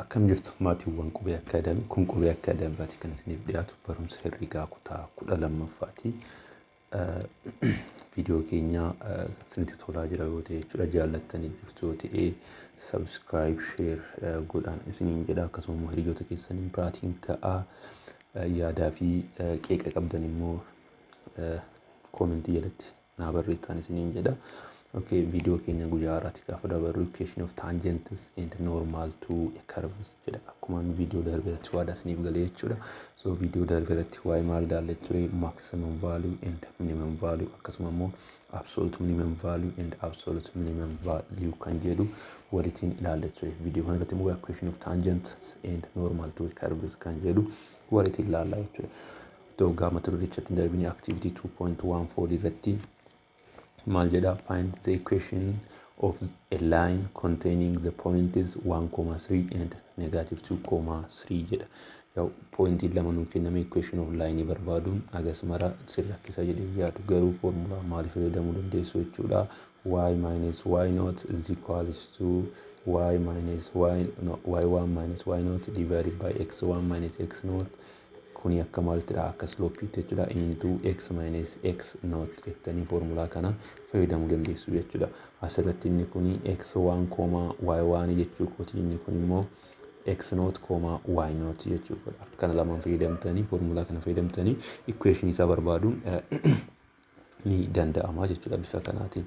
Akkam jirtu, maatiiwwan Qubee Akkaadaamii? Kun Qubee Akkaadaamiirraati kan isiniif dhiyaatu barumsa herreegaa kutaa 12ffaati. Viidiyoo keenya isinitti tolaa jira yoo ta'e jechuudha, jaallattanii jirtu yoo ta'e, subscribe, share godhaan isiniin jedha. Akkasuma immoo hiriyoota keessanii biraatiin ka'aa. Yaadaa fi qeeqa qabdan immoo koomentii jalatti naa barreessaa isiniin jedha. Okay, viidiyoo keenya guyyaa har'aatti gaafa dabarru, equation of tangents and normal to a curves jedha. Akkuma viidiyoo darbe irratti waadaa isiniif galee jechuudha. So viidiyoo darbe irratti waa'ee maal ilaalle ture? Maximum value and minimum value, akkasuma immoo absolute minimum value and absolute minimum value kan jedhu walitiin ilaalle ture. Viidiyoo kana irratti immoo equation of tangents and normal to a curves kan jedhu walitiin ilaalla jechuudha. Iddoo gaafa mata durichatti hin darbini, activity 2.14 irratti maal jedha? Find the equation of a line containing the points 1,3 and negative 2,3 jedha. Yaw, pointiin lama nuu kenname, equation of line barbaaduun agas mara sin rakkisa jedhee yaadu. Garuu formulaa maaliif fayyadamuu dandeessu jechuudha? Y minus y naught is equals to y minus y, no, y1 minus y naught divided by x1 minus x naught. Kuni akka maalittidha? Akka slopeiitti jechuudha. Into x minus x naught jettanii foormulaa kana fayyadamuu dandeessu jechuudha. Asirratti inni kuni x1 comma y1 jechuu kooti, inni kun immoo x naught comma y naught jechuu kooti. Akkana lamaan fayyadamtanii, foormulaa kana fayyadamtanii equation isaa barbaaduun ni danda'ama jechuudha bifa kanaatiin.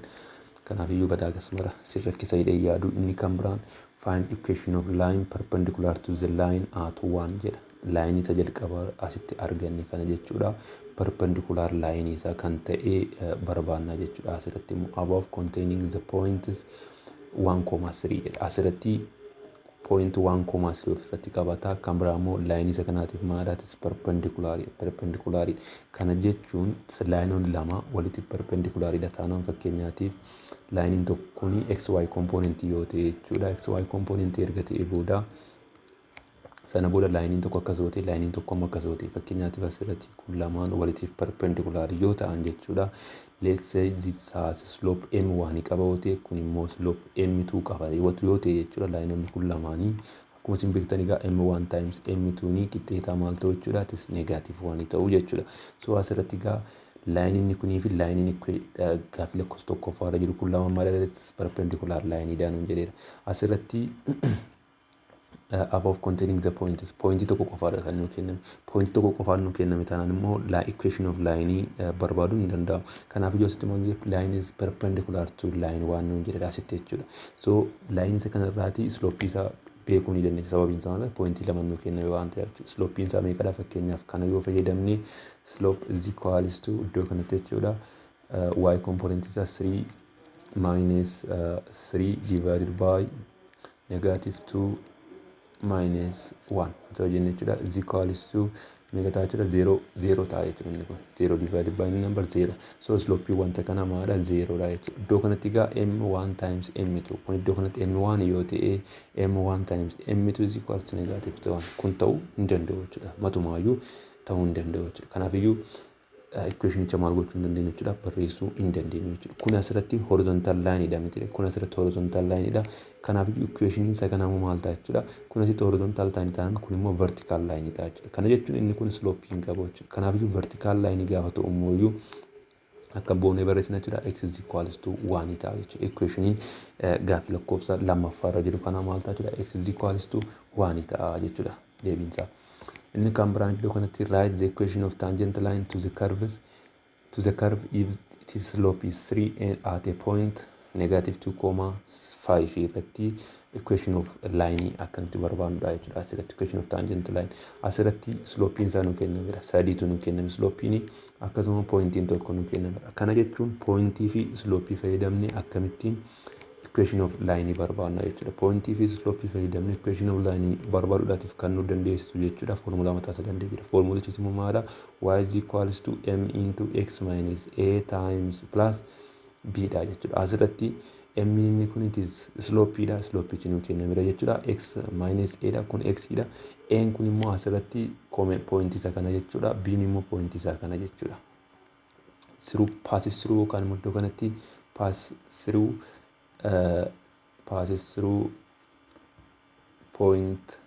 Kanaafiyyuu badaa mara sin rakkisa jedhee yaadu. Inni kan biraan find equation of line perpendicular to the line at 1 jedha. Line isa jalqaba asitti arganne kana jechuudha. Perpendicular line isaa kan ta'e barbaanna jechuudha. Asirratti immoo above containing the points 1,3 jedha. Asirratti point 1,3 ofirratti qabata. Kan biraa immoo lineii isa kanaatiif maalaatis? Perpendicularidha. Perpendicularidha. Kana jechuun lineoonni lama walitti perpendicularidha taanaan, fakkeenyaatiif lineiin tokko kuni xy componentii yoo ta'e jechuudha. Xy componentii erga ta'e booda, sana booda lineiin tokko akkas yoo ta'e, lineiin tokko ammoo akkas yoo ta'e, fakkeenyaatiif asirratti kun lamaan walitti perpendicularii yoo ta'an jechuudha. Let's say this has slope m1 qaba yoo ta'e, kun immoo slope m2 qaba yoo ta'e jechuudha. Lineoonni kun lamaanii akkuma isin beektan egaa m1 times m2 ni qixxeetaa maal ta'u jechuudha? Atis negative 1 ta'u jechuudha. So asirratti egaa lineiin kunii fi lineiin gaaffii lakkoofsa tokkoffaarra jiru kun lama maal perpendicular lineiidhaan nuun jedheera. Asirratti above containing the points, pointii tokko qofaadha kan nuu kenname. Pointii tokko qofaan nuu kenname taanaan immoo equation of line barbaaduun hin danda'amu. Kanaaf iyyuu asitti maal jedhu? Line is perpendicular to line waan nuun jedhedha asitti jechuudha. So line isa kanarraati slope isaa beekuu ni dandeenya. Sababiin isaa maal? Pointii lama nuu kenname waan ta'eef. Slopeiin isaa meeqadha? Fakkeenyaaf kana yoo fayyadamne, slope is equals to iddoo kanatti jechuudha, y component isaa 3 minus 3 divided by negative 2 minus 1 ta'u jenne jechuudha. Is equals to meeqa ta'a jechuudha? 0 0 ta'a jechuudha. Inni kun 0 divided by number 0. So slope wanta kana maadha? 0 dha jechuudha. Iddoo kanatti egaa m1 times m2 kun, iddoo kanatti m1 yoo ta'e, m1 times m2 is equals to negative 1 kun ta'uu hin danda'u jechuudha. Matumaayyuu ta'uu hin danda'u jechuudha. Kanaafiyyuu equationicha maal gochuu hin dandeenyu jechuudha? Barreessuu hin dandeenyu jechuudha. Kun asirratti horizontal lineidha miti? Kun asirratti horizontal lineidha. Kanaaf equationiin isa kanaa maal ta'a jechuudha? Kun asitti horizontal line taanaan, kun immoo vertical line ta'a jechuudha. Kana jechuun inni kun slope hin qabu jechuudha. Kanaaf vertical line gaafa ta'u immoo akka boonee barreessina jechuudha. X is equals to 1 ta'a jechuudha. Equationiin gaaffii lakkoofsa lammaffaarra jiru kana maal ta'a jechuudha? X is equals to 1 ta'a jechuudha deebiinsaa. Inni kan biraan iddoo kanatti write the equation of tangent line to the curve if its slope is 3 and at a point negative 2 comma 5 irratti equation of line akkamitti barbaannudha jechuudha. Asirratti equation of tangent line, asirratti slopeiin isaa nu kennameera. Sadiitu nu kenname slopeiin, akkasuma pointiin tokko nu kennameera. Kana jechuun pointii fi slopeii fayyadamne akkamittiin equation of line barbaanna jechuudha. Pointii fi slopeii fayyadamne equation of line barbaaduudhaatiif kan nu dandeessisu jechuudha. Foormulaa mataa isaa danda'e jira. Foormulichis immoo maala? Y is equals to m into x minus a times plus b dha jechuudha. Asirratti m inni kun it is slope dha. Slopeichi nu kennameera jechuudha. X minus a dha. Kun x dha. A kun immoo asirratti pointii isa kana jechuudha. B immoo pointii isa kana jechuudha. Through, passes through, yookaan immoo iddoo kanatti pass through, passes through point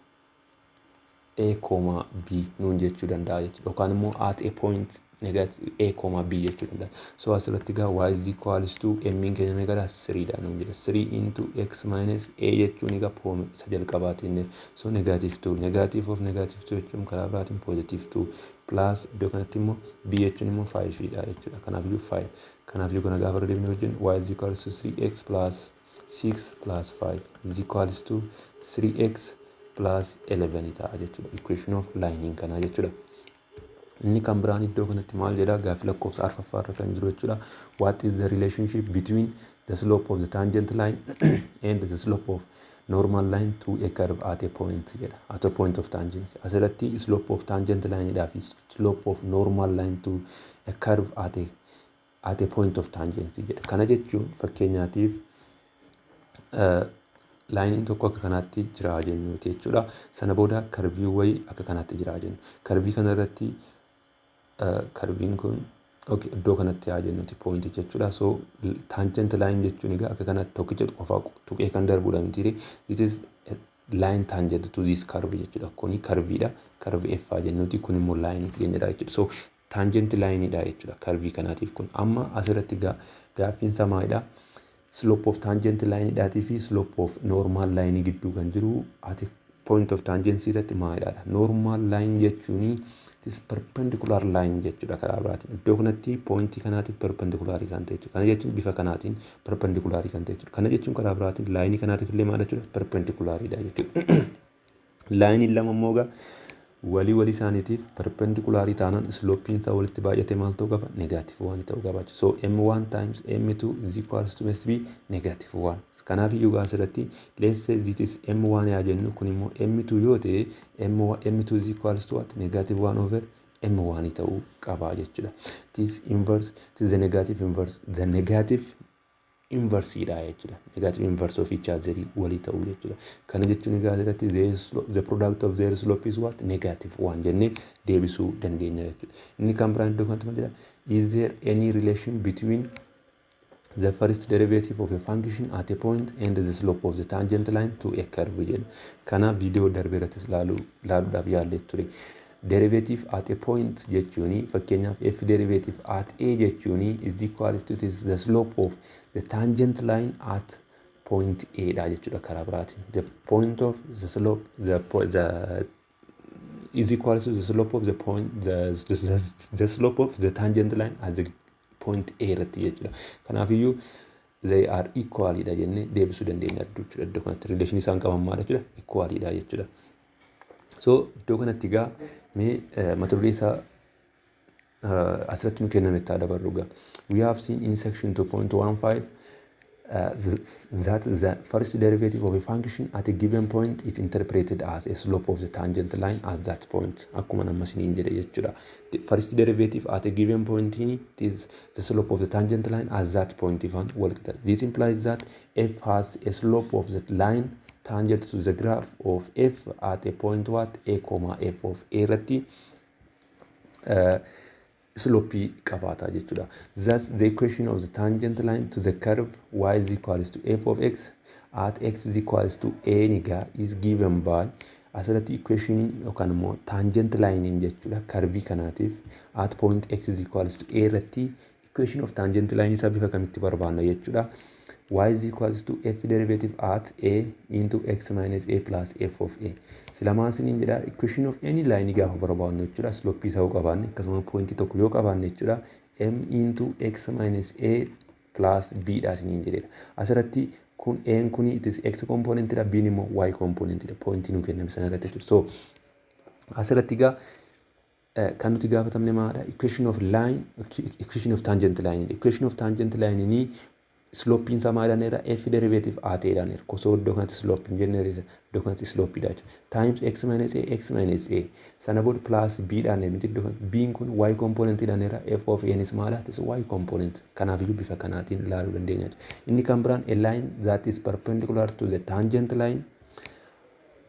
a comma b nuun jechuu danda'a jechuudha. Yookaan immoo at a point negative a comma b jechuu danda'a. So asirratti egaa y is equals to m keenya meeqadha? 3 dha nuun jedha. 3 into x minus a jechuun egaa poom isa jalqabaatiin, so negative 2, negative of negative 2 jechuun karaa biraatiin positive 2, plus iddoo kanatti immoo b jechuun immoo 5 dha jechuudha. Kanaafiyyuu 5. Kanaafiyyuu kana gaafa irra deemnee wajjin y is equals to 3x plus 6 plus 5 is equals to 3x plus 11 ta'a jechuudha. Equation of line kanaa jechuudha. Inni kan biraan iddoo kanatti maal jedha? Gaaffii lakkoofsa arfaffaa irra kan jiru jechuudha. What is the relationship between the slope of the tangent line and the slope of normal line to a curve at a point jedha. At a point of tangency. Asirratti slope of tangent line dhaa fi slope of normal line to a curve at a point of tangency jedha. Kana jechuun fakkeenyaatiif lineiin tokko akka kanaatti jira jennuuti jechuudha. Sana booda curveii wayii akka kanaatti jira jennu. Curveii kana irratti curveiin kun iddoo kanatti haa jennuti pointii jechuudha. So tangent line jechuun egaa akka kanatti tokkicha qofaa tuqee kan darbudha miti. This is line tangent to this curve jechuudha. Kuni curveiidha. Curve F haa jennuti. Kun immoo lineii keenyadha jechuudha. So tangent lineiidha jechuudha curveii kanaatiif kun. Amma asirratti gaaffiin isaa maalidha? Slope of tangent lineiidhaatii fi slope of normal lineii gidduu kan jiru at point of tangency irratti maalidha? Normal line jechuun this perpendicular line jechuudha karaa biraatiin. Iddoo kanatti pointii kanaatiif perpendicularii kan ta'e jechuudha. Kana jechuun bifa kanaatiin perpendicularii kan ta'e jechuudha. Kana jechuun karaa biraatiin lineii kanaatiif illee maal jechuudha? Perpendiculariidha jechuudha. Lineiin lama immoo egaa walii walii isaaniitiif perpendicularii taanaan slopeiin isaa walitti baay'atee maal ta'uu qaba? Negative one ta'uu qaba. So M1 times M2 is equals to must be negative 1. Kanaaf iyyuu asirratti let's say this is M1 yaa jennu, kun immoo M2 yoo ta'e, M2 is equals to what? Negative 1 over M1 ta'uu qaba jechuudha. This inverse, this is the negative inverse, the negative inverse dha jechuudha. Negative inverse of each other walii ta'uu jechuudha. Kana jechuun egaa asirratti the product of their slope is what? Negative 1 jennee deebisuu dandeenya jechuudha. Inni kan biraan iddoo kanatti maal jedha? Is there any relation between the first derivative of a function at a point and the slope of the tangent line to a curve jedha. Kanaaf viidiyoo darbe irrattis ilaaluudhaaf yaallee ture. Derivative at a point jechuun fakkeenyaaf f derivative at a jechuun is equal to the slope of the tangent line at point A dha jechuudha karaa biraatiin. The point of the slope the is equal to the slope of the point the slope of the tangent line at the point A irratti jechuudha. Kanaafiyyuu they are equal dha jennee deebisuu dandeenya jechuudha. Iddoo kanatti relation isaan qaban maal jechuudha? Equal dha jechuudha. So iddoo kanatti egaa mee mata duree isaa asirratti nu kenname itti dabarru egaa. We have seen in section 2.15 that the first derivative of a function at a given point is interpreted as a slope of the tangent line at that point. Akkuma nama isiniin jedhe jechuudha. The first derivative at a given point is the slope of the tangent line at that point ifaan wal qixa. This implies that f has a slope of the line tangent to the graph of f at a point what? A comma f of a irratti slopeii qabaata jechuudha. Thus the equation of the tangent line to the curve y is equals to f of x at x is equals to a nigaa is given by asirratti equation yookaan immoo tangent line jechuudha curveii kanaatiif at point x is equals to a irratti equation of tangent line isaa bifa kamitti barbaanna jechuudha. Y is equals to f derivative at a into x minus a plus f of a. Silamaan isiniin jedha, equation of any line gaafa barbaannu jechuudha, slope isaa yoo qabaanne akkasuma pointii tokko yoo qabaanne jechuudha, m into x minus a plus b dha isiniin jedheera. Asirratti kun a kun it is x component dha, b immoo y component dha pointii nu kenname sana irratti jechuudha. So asirratti egaa kan nuti gaafatamne maadha? Equation of line, equation of tangent line. Equation of tangent line ni slopeiin isaa maal jedha? F derivative at dhaan osoo iddoo kanatti slope hin jenne, iddoo kanatti slope dha jechuudha. Times x minus a, x minus a sana booda plus b dhaan miti, iddoo kanatti b kun y component dhaan irra f of a nis maal is y component. Kanaafiyyuu bifa kanaatiin ilaaluu dandeenya. Inni kan biraan a line that is perpendicular to the tangent line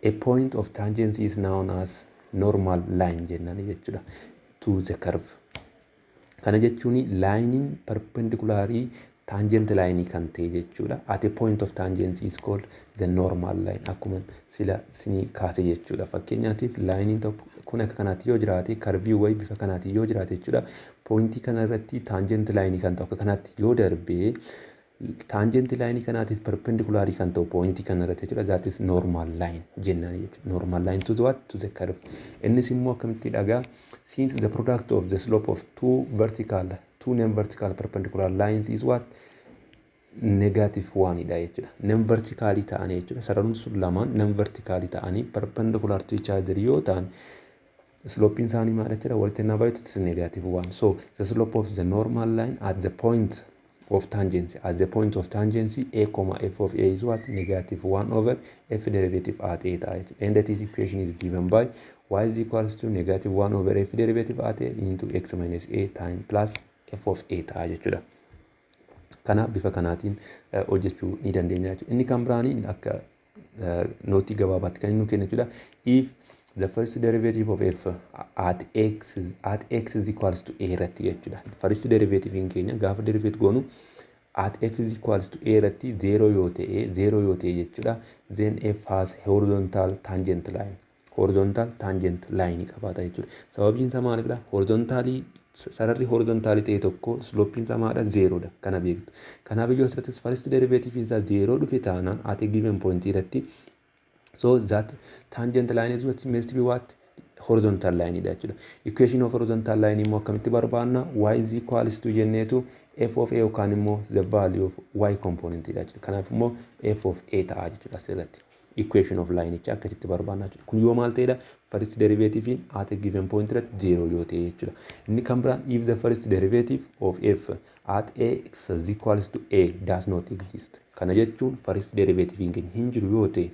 a point of tangency is known as normal line jennaan jechuudha to the curve. Kana jechuun lineiin perpendicularii Tangent line kan ta'e jechuudha. At a point of tangency is called the normal line, akkuma sila sinii kaase jechuudha. Fakkeenyaatiif, lineiin tokko kun akka kanaatti yoo jiraate, curveii wayii bifa kanaatti yoo jiraate jechuudha. Pointii kana irratti tangent line kan ta'u akka kanaatti yoo darbee, tangent line kanaatiif perpendicularii kan ta'u pointii kana irratti jechuudha. That is normal line jennaan jechuudha. Normal line to the what? To the curve. Innis immoo akkamitti dhagaa? Since the product of the slope of two non-vertical perpendicular lines is what? Negative one dha jechuudha. Non-vertically ta'anii jechuudha. Sararoonni sun lamaan non-vertically ta'anii perpendicular to each other yoo ta'an, slopeiin isaanii maal jechuudha? Walitti innaa baay'atu, it is negative one. So the slope of the normal line at the point of tangency a comma f of a is what? Negative 1 over f derivative at a ta'a jechuudha. And that is equation is given by y is equals to negative 1 over f derivative at a into x minus a time plus f of a ta'a jechuudha. Kana bifa kanaatiin hojjechuu ni dandeenya jechuudha. Inni kan biraanii akka noteii gabaabaatti kan inni nu kennu jechuudha. If the first derivative of f at x is equals to a irratti jechuudha. First derivative keenya gaafa derivate goonu at x is equals to a irratti 0 yoo ta'e, 0 yoo ta'e jechuudha. Then f has horizontal tangent line. Horizontal tangent line qabaata jechuudha. Sababiin isaa maalidha? Horizontalii, sararri horizontalii ta'e tokko slopeiin isaa maalidha? Zerodha. Kana beektu. Kanaaf iyyuu asirrattis first derivative isaa zero dhufe taanaan at a given point irratti, so that tangent line is what? Must be what? Horizontal line dha jechuudha. Equation of horizontal line immoo akkamitti barbaanna? Y is equals to jenneetu f of a yookaan immoo the value of y component dha jechuudha. Kanaaf immoo f of a ta'a jechuudha asirratti. Equation of line akkasitti barbaanna jechuudha. Kun yoo maal ta'edha? First derivative at a given point irratti zero yoo ta'e jechuudha. Inni kan biraan, if the first derivative of f at x is equals to a does not exist. Kana jechuun first derivative keenya hin jiru yoo ta'e,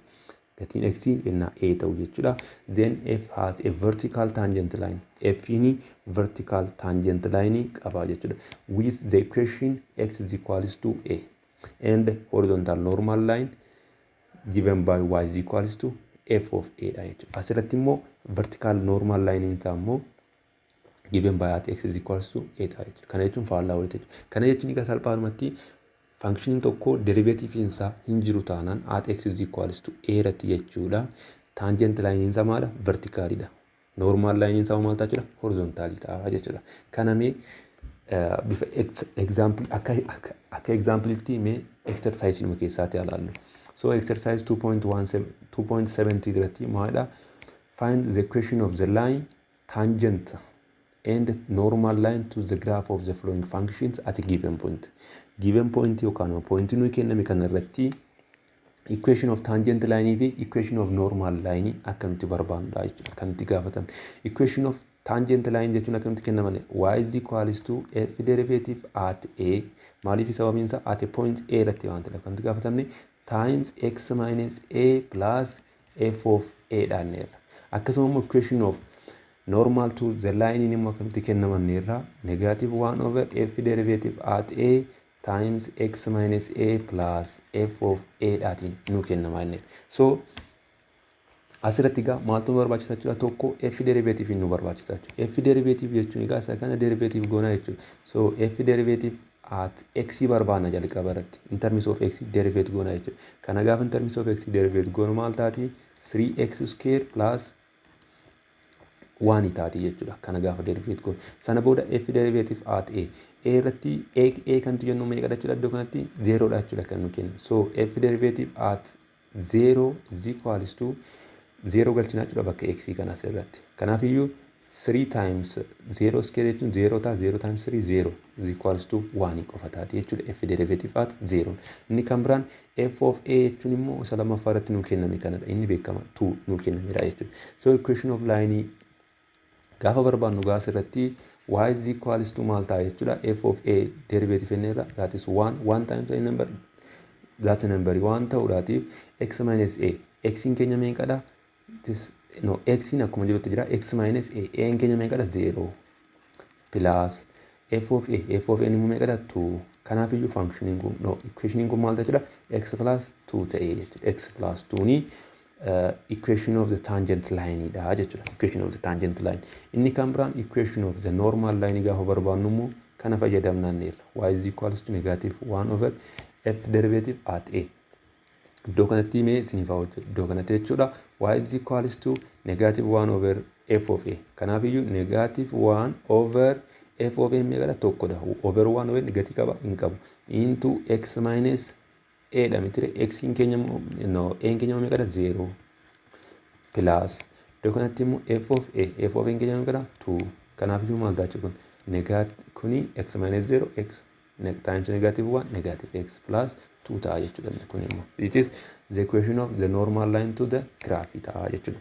gatiin x yennaa a ta'u jechuudha. Then f has a vertical tangent line. F ni vertical tangent line qaba jechuudha. With the equation x is equals to a and horizontal normal line given by y is equals to f of a dha jechuudha. Asirratti immoo vertical normal line isaa immoo given by at x is equals to a ta'a jechuudha. Kana jechuun faallaa walitti jechuudha. Kana jechuun egaa salphaadhumatti functioniin tokko derivativeiin isaa hin jiru taanaan at x is equals to a irratti jechuudha. Tangent lineiin isaa maala? Verticalidha. Normal lineiin isaa maal ta'a jechuudha? Horizontalii ta'a jechuudha. Kana mee bifa example, akka exampleitti mee exercise numa keessaatti ilaallu. So exercise 2.17, 2.70 irratti maalidha? Find the equation of the line tangent and normal line to the graph of the following functions at a given point. Given point yookaan point nuyi kenname kana irratti equation of tangent line fi equation of normal line akkamitti barbaannudha jechuudha kan nuti gaafatan. Equation of tangent line jechuun akkamitti kennaman? Y is equals to f derivative at a. Maaliif? Sababiin isaa at a point a irratti waan ta'eef kan nuti gaafatamne, times x minus a plus f of a dhaanneerra. Akkasuma immoo equation of normal to the line immoo akkamitti kennamanneerra? Negative 1 over f derivative at a times x minus a plus f of a dhaatiin nu kennama inni. So asirratti egaa maaltu nu barbaachisa jechuudha? Tokko, f derivative nu barbaachisa jechuudha. F derivative jechuun egaa isa kana derivative goona jechuudha. So f derivative at x barbaanna jalqaba irratti, in terms of x derivate goona jechuudha. Kana gaafa in terms of x derivate goonu maal taati? 3x square plus 1 taati jechuudha. Kana gaafa derivate goonu. Sana booda f derivative at a. A irratti a kan jennu meeqa jechuudha iddoo kanatti? 0 dha jechuudha kan nu kennu. So f derivative at 0 is equals to 0 galchina jechuudha bakka x kana asirratti. Kanaafiyyuu 3 times 0 square jechuun 0 ta'a, 0 times 3, 0 is equals to 1 qofa taati jechuudha f derivative at 0. Inni kan biraan f of a jechuun immoo isa lammaffaa irratti nuu kenname kanadha. Inni beekama 2 nuu kennamedha jechuudha. So equation of line gaafa barbaannu gaa asirratti y is equals to maal ta'a jechuudha? F of a derivative inni irra, that is 1, 1 times a number, that number 1 ta'uudhaatiif, x minus a, x in keenya meeqadha? This, no, x in akkuma jirutti jira, x minus a, a in keenya meeqadha? 0 plus f of a, f of a immoo meeqadha? 2. Kanaaf iyyuu functioniin kun, no, equationiin kun maal ta'a jechuudha? X plus 2 ta'ee jechuudha. X plus 2 ni equation of the tangent line dha jechuudha. Equation of the tangent line. Inni kan biraan equation of the normal line gaafa barbaannu immoo Kana fayyadamnaan irra y is equals to negative 1 over f derivative at a. Iddoo kanatti mee isiniif haa hojjetu. Iddoo kanatti jechuudha, y is equals to negative 1 over f of a. Kanaafiyyuu negative 1 over f of a meeqadha? Tokkodha. Over 1 over gatii qaba? Hin qabu. Into x minus a dha miti? X keenya, no, a keenya meeqadha? 0. Plus iddoo kanatti immoo f of a, f of a keenya meeqadha? 2. Kanaafiyyuu maal ta'a kun? Kuni x minus 0 x times negative 1 negative x plus 2 ta'a jechuudha kun immoo. It is the equation of the normal line to the graph ta'a jechuudha.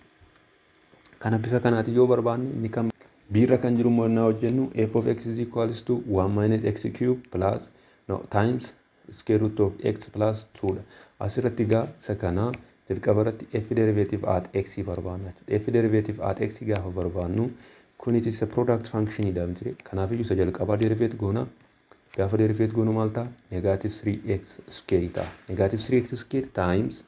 Kana bifa kanaatiin yoo barbaanne, inni kan biirra kan jiru immoo innaa hojjennu, f of x is equals to 1 minus x cube plus, no, times square root of x plus 2 dha. Asirratti egaa isa kana jalqaba irratti f derivative at x barbaanna jechuudha. F derivative at x gaafa barbaannu, kun it is a product function dha miti? Kanaafiyyuu isa jalqabaa derivate goona. Gaafa derivate goonu maal ta'a? Negative 3x square ta'a. Negative 3x square times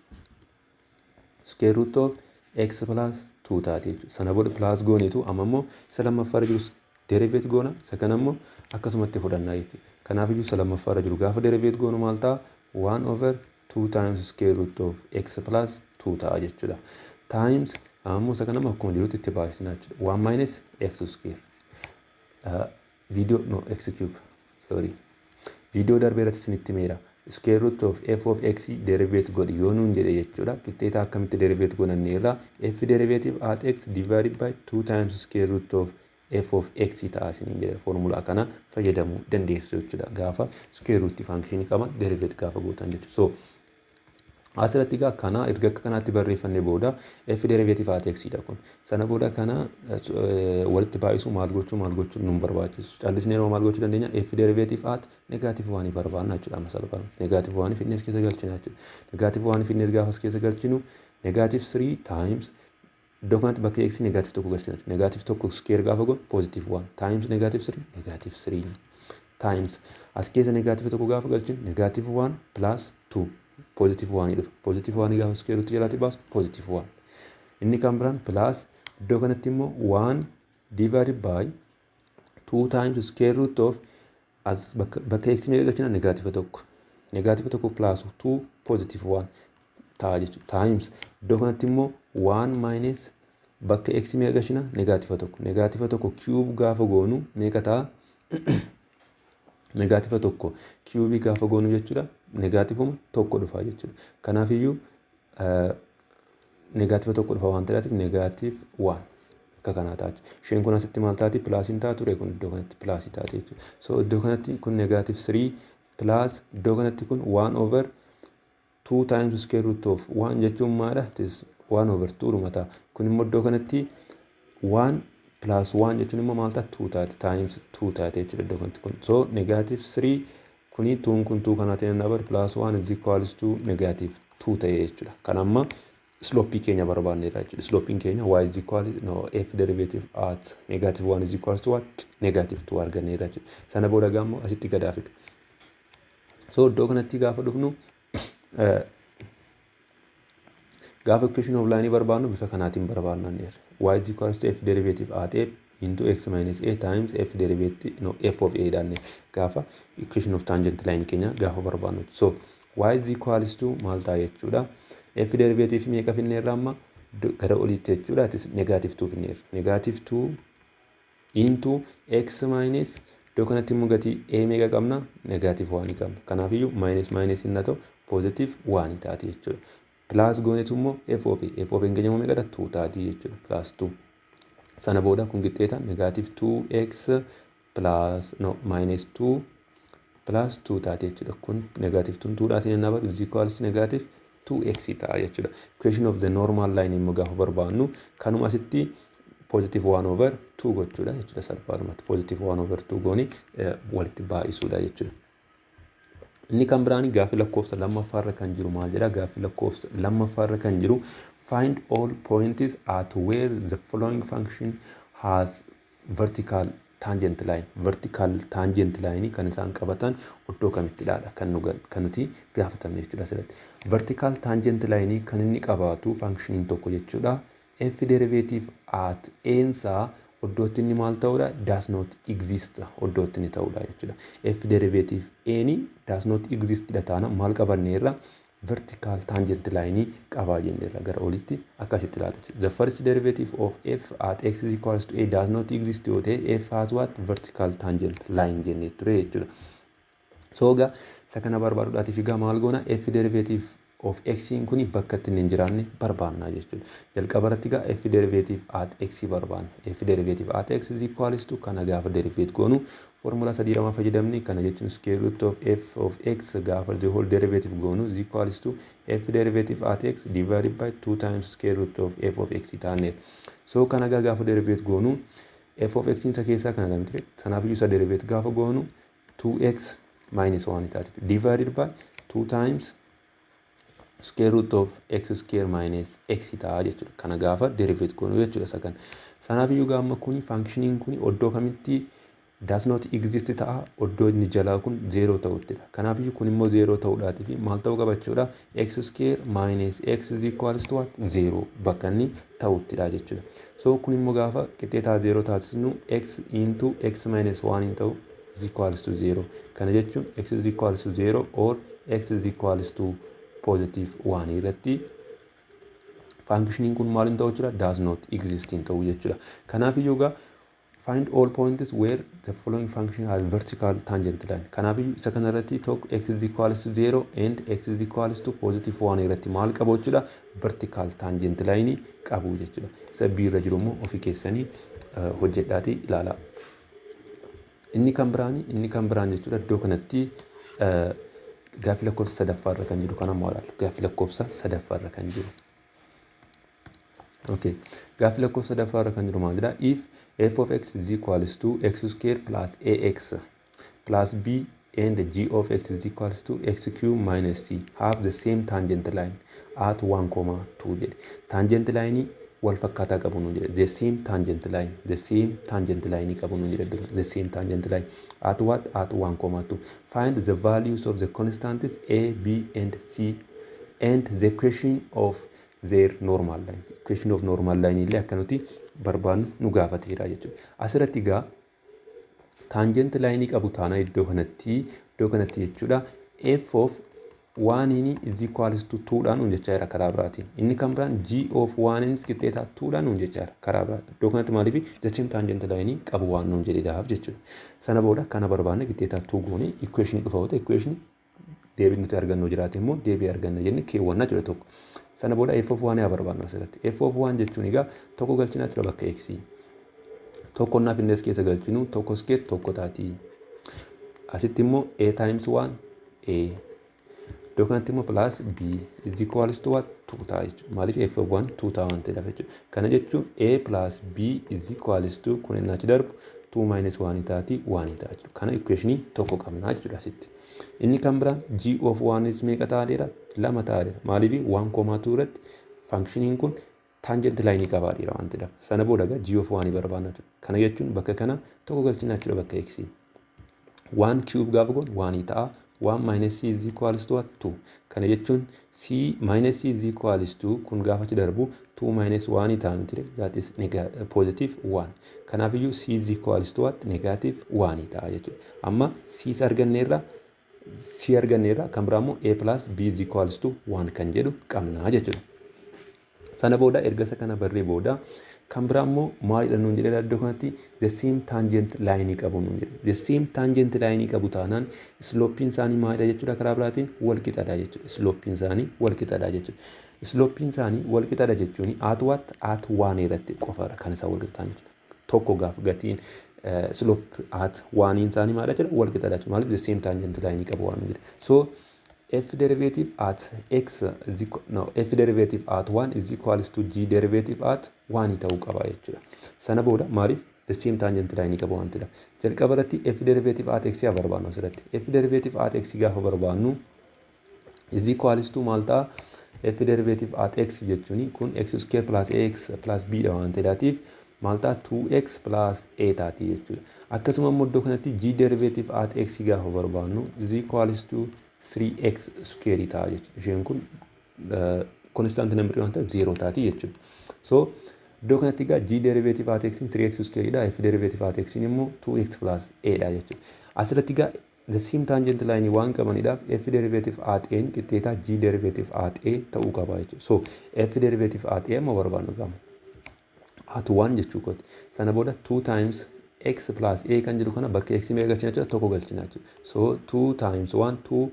square root of x plus 2 taati jechuudha. Sana booda plus gooneetu amma immoo isa lammaffaarra jiru derivate goona. Isa kana immoo akkasumatti fudhannaa jechuudha. Kanaafiyyuu isa lammaffaarra jiru gaafa derivate goonu maal ta'a? 1 over 2 times square root of x plus 2 ta'a jechuudha. Times ammoo isa kana akkuma jirutti itti baay'isna jechuudha. 1 minus x square. Viidiyoo, no, x cube, sorry. Viidiyoo darbee irratti isinitti himeera. Square root of f of x derivate godhi yoo nuun jedhe jechuudha. Qixxeeta akkamitti derivate godhanne irraa f derivative at x divided by 2 times square root of f of x ta'a isiniin jedhe. Foormulaa kana fayyadamuu dandeessu jechuudha. Gaafa square root function qaban derivate gaafa gootan jechuudha. So asirratti egaa kana erga akka kanaatti barreeffannee booda, f derivative at x dha kun. Sana booda kana walitti baay'isuu, maal gochuu, maal gochuu nun barbaachisu. Callisnee yeroo maal gochuu dandeenya? F derivative at negative one barbaanna jechuudha amma salphaan. Negative one fidnees keessa galchina jechuudha. Negative one fidnees gaafa as keessa galchinu, negative 3 times, iddoo kanatti bakka x negative tokko galchina. Negative tokko square gaafa goonu positive 1, times negative 3, negative 3, times as keessa negative tokko gaafa galchinu, negative 1 plus 2 positive 1 dhufa. Positive 1 gaafa square root jalaatti baasu positive 1. Inni kan biraan plus, iddoo kanatti immoo 1 divided by 2 times square root of, as bakka x meeqa galchina? Negative tokko. Negative tokko plus 2 positive 1 ta'a jechuudha. Times iddoo kanatti immoo 1 minus, bakka x meeqa galchina? Negative tokko. Negative tokko cube gaafa goonu meeqa ta'a? Negative tokko cube gaafa goonu jechuudha, negativeuma tokko dhufa jechuudha. Kanaafiyyuu negative tokko dhufa waan ta'eef, negative 1 akka kanaa ta'a. Isheen kun asitti maal taati? Plusiin ta'a ture, kun iddoo kanatti plusii taate jechuudha. So iddoo kanatti kun negative 3 plus, iddoo kanatti kun 1 over 2 times square root of 1 jechuun maadha? It is 1 over 2 dhuma ta'a. Kun immoo iddoo kanatti 1 plus 1 jechuun immoo maal ta'a? 2 taate, times 2 taate jechuudha iddoo kanatti kun. So negative 3 kuni 2 kun 2 kanaatiin inni dabalu plus 1 is equals to negative 2 ta'e jechuudha. Kan amma slopeii keenya barbaanneerra jechuudha. Slopeiin keenya y is equal, no, f derivative at negative 1 is equals to what? Negative 2 arganneerra jechuudha. Sana booda gaammoo asitti gadaa fidu. So iddoo kanatti gaafa dhufnu, gaafa equation of line barbaannu bifa kanaatiin barbaanna. Y is equals to f derivative at a into x minus a times f derivative, no, f of a dhaan gaafa equation of tangent line keenya gaafa barbaannu. So y is equals to maal ta'a jechuudha? F derivative meeqa finneerra amma gara oliitti jechuudha? Atis negative 2 finneerra. Negative 2 into x minus, iddoo kanatti immoo gatii a meeqa qabna? Negative 1 qabna. Kanaafiyyuu minus minus hin ta'u, positive 1 taati jechuudha. Plus goonetu immoo f of a, f of a keenya immoo meeqadha? 2 taati jechuudha. Plus 2. Sana booda kun qixxeeta negative 2x plus, no, minus 2 plus 2 taati jechuudha. Kun negative 2 2dhaatiin hin badu, is equals negative 2x ta'a jechuudha. Equation of the normal line immoo gaafa barbaannu, kanuma asitti positive 1 over 2 gochuudha jechuudha salphaadhumatti. Positive 1 over 2 gooni walitti baay'isuudha jechuudha. Inni kan biraan gaaffii lakkoofsa lammaffaarra kan jiru maal jedha? Gaaffii lakkoofsa lammaffaarra kan jiru, find all points at where the following function has vertical tangent line. Vertical tangent line kan isaan qabatan iddoo kamitti ilaala kan nuti gaafatamne jechuudha asirratti. Vertical tangent line kan inni qabaatu functioniin tokko jechuudha, f derivative at eensaa Iddootti inni maal ta'uudha? Does not exist iddootti inni ta'uudha jechuudha. F derivative A ni does not exist dha taana maal qabanneerra? Vertical tangent line qabaa jenneerra, gara olitti akkasitti ilaala. The first derivative of f at x is equals to a does not exist yoo ta'e, f has what? Vertical tangent line jennee ture jechuudha. So egaa isa kana barbaaduudhaatiif egaa maal goona? F derivative of x kuni bakka itti hin jiraanne barbaanna jechuudha. Jalqaba irratti egaa f derivative at x barbaanna. F derivative at x is equals to, kana gaafa derivate goonu formula sadii lama fayyadamni. Kana jechuun square root of f of x gaafa the whole derivative goonu is equals to f derivative at x divided by 2 times square root of f of x taanneer. So kana gaafa derivate goonu f of x isa keessaa kana lamti ture. Sanaafiyyuu isa derivate gaafa goonu 2x minus 1 taati, divided by 2 times square root of x square minus x ta'a jechuudha. Kana gaafa derivate goonu jechuudha isa kana. Sanaafiyyuu gaama kuni functioniin kuni iddoo kamitti does not exist ta'a? Iddoo inni jalaa kun 0 ta'uttidha. Kanaafiyyuu kun immoo 0 ta'uudhaatii fi maal ta'uu qaba jechuudha? X square minus x is equals to what? 0 bakka inni ta'uttidha jechuudha. So kun immoo gaafa qixxeetaa 0 taasisnu x into x minus 1 hin ta'u is equals to 0. Kana jechuun x is equals to 0 or x is equals to positive 1 irratti functioniin kun maal hin ta'u jechuudha? Does not exist hin ta'u jechuudha. Kanaafiyyuu egaa find all points where the following function has vertical tangent line. Kanaafiyyuu isa kanarratti tokko x is equals to 0 and x is equals to positive 1 irratti maal qabu jechuudha? Vertical tangent line qabu jechuudha. Isa B irra jiru immoo ofii keessanii hojjedhaatii ilaalaa. Inni kan biraan jechuudha, iddoo kanatti gaaffii lakkoofsa sadaffaarra kan jiru kana immoo ilaalla. Gaaffii lakkoofsa sadaffaarra kan jiru. Okay. Gaaffii lakkoofsa sadaffaarra kan jiru maal jedhaa? If f of x is equals to x square plus ax plus b and g of x is equals to x cube minus c have the same tangent line at 1 comma 2 jedhe. Tangent line wal fakkaataa qabu nuun jedhe. The same tangent line, the same tangent line qabu nuun jedhe. The same tangent line at what? At 1 comma 2. Find the values of the constants a, b and c and the equation of their normal line. Equation of normal line illee akka nuti barbaannu nu gaafateera jechuudha. Asirratti egaa tangent line qabu taana iddoo kanatti jechuudha, f of 1 is equals to 2 dhaan nuun jechaa jira karaa biraatiin. Inni kan biraan g of 1 is qixxeetaa 2 dhaan nuun jechaa jira karaa biraatiin. Iddoo kanatti maaliif? The same tangent line qabu waan nuun jedheedhaaf jechuudha. Sana booda kana barbaanne qixxeetaa 2 goone equation dhufa yoo ta'e equation, deebii nuti argannu jiraate immoo deebii arganna jenne keewwannaa jira tokko. Sana booda f of 1 haa barbaannu asirratti. F of 1 jechuun egaa tokko galchinaa jira bakka x. Tokko naaf innis keessa galchinu tokko square tokko taati. Asitti immoo a times 1 a. Iddoo kanatti immoo plus b is equals to what? 2 ta'a jechuudha. Maaliif? F of 1 2 ta'a waan ta'eedhaaf jechuudha. Kana jechuun a plus b is equals to, kun inni achi darbu 2 minus 1 taati, 1 ta'a jechuudha. Kana equationii tokko qabnaa jechuudha asitti. Inni kan biraan g of 1 is meeqa ta'aadheera? Lama ta'aadheera. Maaliif? 1 comma 2 irratti functioniin kun tangent line qabaadheera waan ta'eedhaaf. Sana booda egaa g of 1 barbaadna jechuudha. Kana jechuun bakka kana tokko galchinaa jechuudha bakka x. 1 cube gaafa goonu 1 ta'a. 1 minus c is equals to what? 2. Kana jechuun c minus c is equals to, kun gaafa achi darbu 2 minus 1 ta'a miti? That is positive 1. Kanaafiyyuu c is equals to what? Negative 1 ta'a jechuudha. Amma c arganneerra, c arganneerra. Kan biraa immoo a plus b is equals to 1 kan jedhu qabnaa jechuudha. Sana booda erga isa kana barree booda kan biraa immoo maalidha nuun jedhee? Iddoo kanatti the same tangent line qabu nuun jedhe. The same tangent line qabu taanaan sloppiin isaanii maalidha jechuudha? Karaa biraatiin wal qixadha jechuudha. Sloppiin isaanii wal qixadha jechuudha. Sloppiin isaanii wal qixadha jechuun at what? At one irratti qofaadha kan isaan wal qixxaan jechuudha. Tokko gaaf gatiin slope at oneiin isaanii maalidha jechuudha? Wal qixadha jechuudha. Maaliif? The same tangent line qabu waan jedhe. So f derivative at x is equal, no, f derivative at 1 is equals to g derivative at 1 ta'uu qaba jechuudha. Sana booda maaliif? The same tangent line qabu waan ta'eef. Jalqaba irratti f derivative at x haa barbaannu asirratti. F derivative at x gaafa barbaannu is equals to maal ta'a? F derivative at x jechuun kun x square plus ax plus b dha waan ta'eef maal ta'a? 2x plus a taati jechuudha. Akkasuma immoo iddoo kanatti g derivative at x gaafa barbaannu is equals to 3x square ta'a jechuudha. Isheen kun constant number waan ta'eef 0 taati jechuudha. So Iddoo kanatti egaa g derivative at x 3x square dha. F derivative at x immoo 2x plus a dha jechuudha. Asirratti egaa the same tangent line waan qabaniidhaaf, f derivative at a qixxeetaa g derivative at a ta'uu qaba jechuudha. So f derivative at a amma barbaannu qaba. At 1 jechuu kooti. Sana booda 2 times x plus a kan jedhu kana bakka x meeqa galchina jechuudha? Tokko galchina jechuudha. So 2 times 1, 2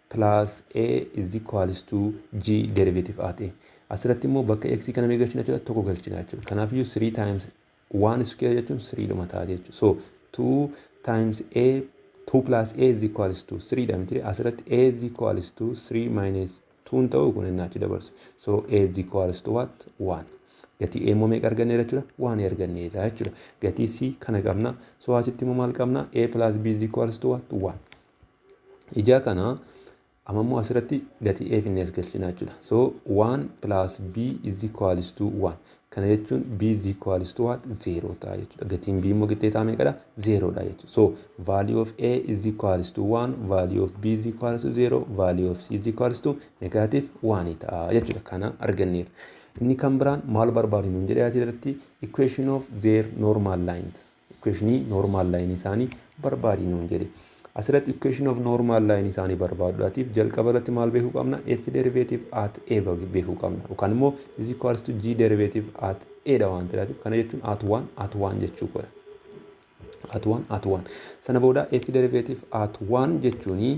plus a is equals to g derivative at a. Asirratti immoo bakka x kana meeqa galchina jechuudha? Tokko galchina jechuudha. Kanaafiyyuu 3 times 1 square jechuun 3 dhuma taate jechuudha. So 2 times a, 2 plus a is equals to 3 dha miti? Asirratti a is equals to 3 minus 2 ta'uu kun inni achi dabarsu. So a is equals to what? 1. Gatii a immoo meeqa arganneera jechuudha? 1 arganneera jechuudha. Gatii c kana qabna. So asitti immoo maal qabna? A plus b is equals to what? 1. Ijaa kana amma immoo asirratti gatii a finnee as galchina jechuudha. So 1 plus b is equals to 1. Kana jechuun b is equals to what? 0 ta'a jechuudha. Gatiin b immoo qixxeetaa meeqadha? 0 dha jechuudha. So value of a is equals to 1, value of b is equals to 0, value of c is equals to negative 1 ta'a jechuudha. Kana arganneera. Inni kan biraan maal barbaadu nuun jedhee asirratti? Equation of their normal lines. Equationii normal line isaanii barbaadi nuun jedhe. Asirratti equation of normal line isaanii barbaaduudhaatiif jalqaba irratti maal beekuu qabna? F derivative at a beekuu qabna. Yookaan immoo is equals to g derivative at a dha waan ta'eef, kana jechuun at 1 at 1 jechuu godha. At 1 at 1. Sana booda f derivative at 1 jechuuni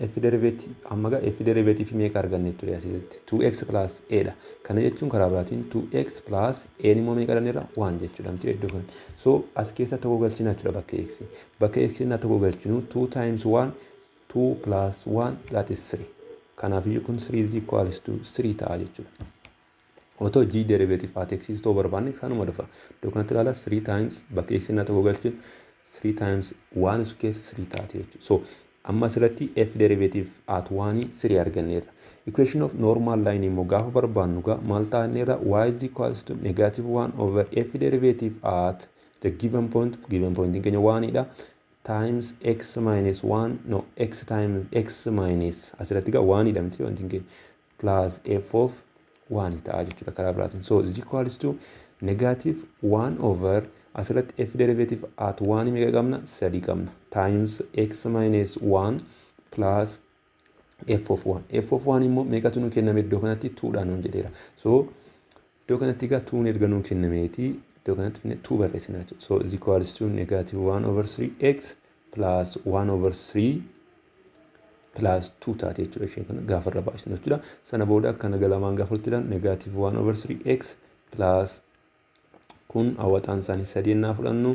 f derivative amma gaa f derivative meeqa arganne ture asirratti? 2x plus a dha. Kana jechuun karaa biraatiin 2x plus a immoo meeqa arganneerra? 1 jechuudha miti iddoo kana? So as keessa tokko galchina jechuudha bakka x. Bakka x na tokko galchinu, 2 times 1, 2 plus 1, that is 3. Kanaafiyyuu kun 3 is equals to 3 ta'a jechuudha. Otoo g derivative at x ta'uu barbaanne kanuma dhufa. Iddoo kanatti ilaala, 3 times bakka x na tokko galchinu, 3 times 1 square 3 taate jechuudha. So amma asirratti f derivative at 1 3 arganneerra. Equation of normal line immoo gaafa barbaannu gaa maal ta'anneerra? Y is equals to negative 1 over f derivative at the given point, given point keenya 1 dha, times x minus 1, no, x times x minus, asirratti gaa 1 dha miti wanti keenya, plus f of 1 ta'a jechuudha karaa biraatiin. So is equals to negative 1 over asirratti f derivative at 1 meeqa qabna? Sadii qabna, times x minus 1 plus f of 1. F of 1 immoo meeqatu nu kenname iddoo kanatti? 2 dhaan nuun jedheera. So iddoo kanatti egaa 2 erga nuu kennameeti, iddoo kanatti 2 barreessina jechuudha. So is equals to negative 1 over 3x plus 1 over 3 plus 2 taate jechuudha, isheen kana gaafa irra baay'isnu jechuudha. Sana booda akkana galamaan gaafa walitti hidhan, negative 1 over 3x plus, kun hawwataan isaanii sadii ennaa fudhannu,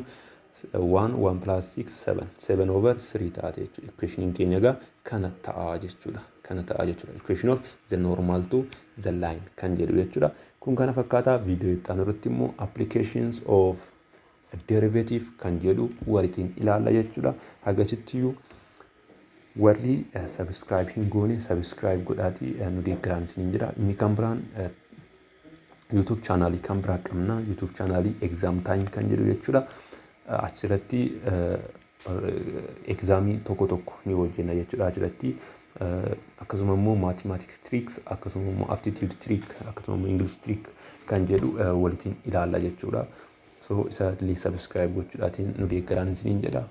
1 1 plus 6, 7, 7 over 3 taate jechuudha. Equationiin keenya egaa kana ta'a jechuudha. Kana ta'a jechuudha. Equation of the normal to the line kan jedhu jechuudha. Kun kana fakkaataa. Viidiyoo itti aanu irratti immoo applications of derivative kan jedhu walitiin ilaalla jechuudha. Hagasittiyyuu warri subscribe hin goone subscribe godhaatii nu deeggaraan isiniin jedha. Inni kan biraan YouTube channelii kan biraa qabna. YouTube channelii Exam Time kan jedhu jechuudha. Achirratti examii tokko tokko ni hojjenna jechuudha achirratti. Akkasuma immoo mathematics tricks, akkasuma immoo aptitude trick, akkasuma immoo English trick kan jedhu walitiin ilaalla jechuudha. So isa illee subscribe gochuudhaatiin nu deeggaraan isiniin jedha.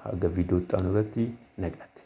Haga viidiyoo itti aanu irratti nagaatti.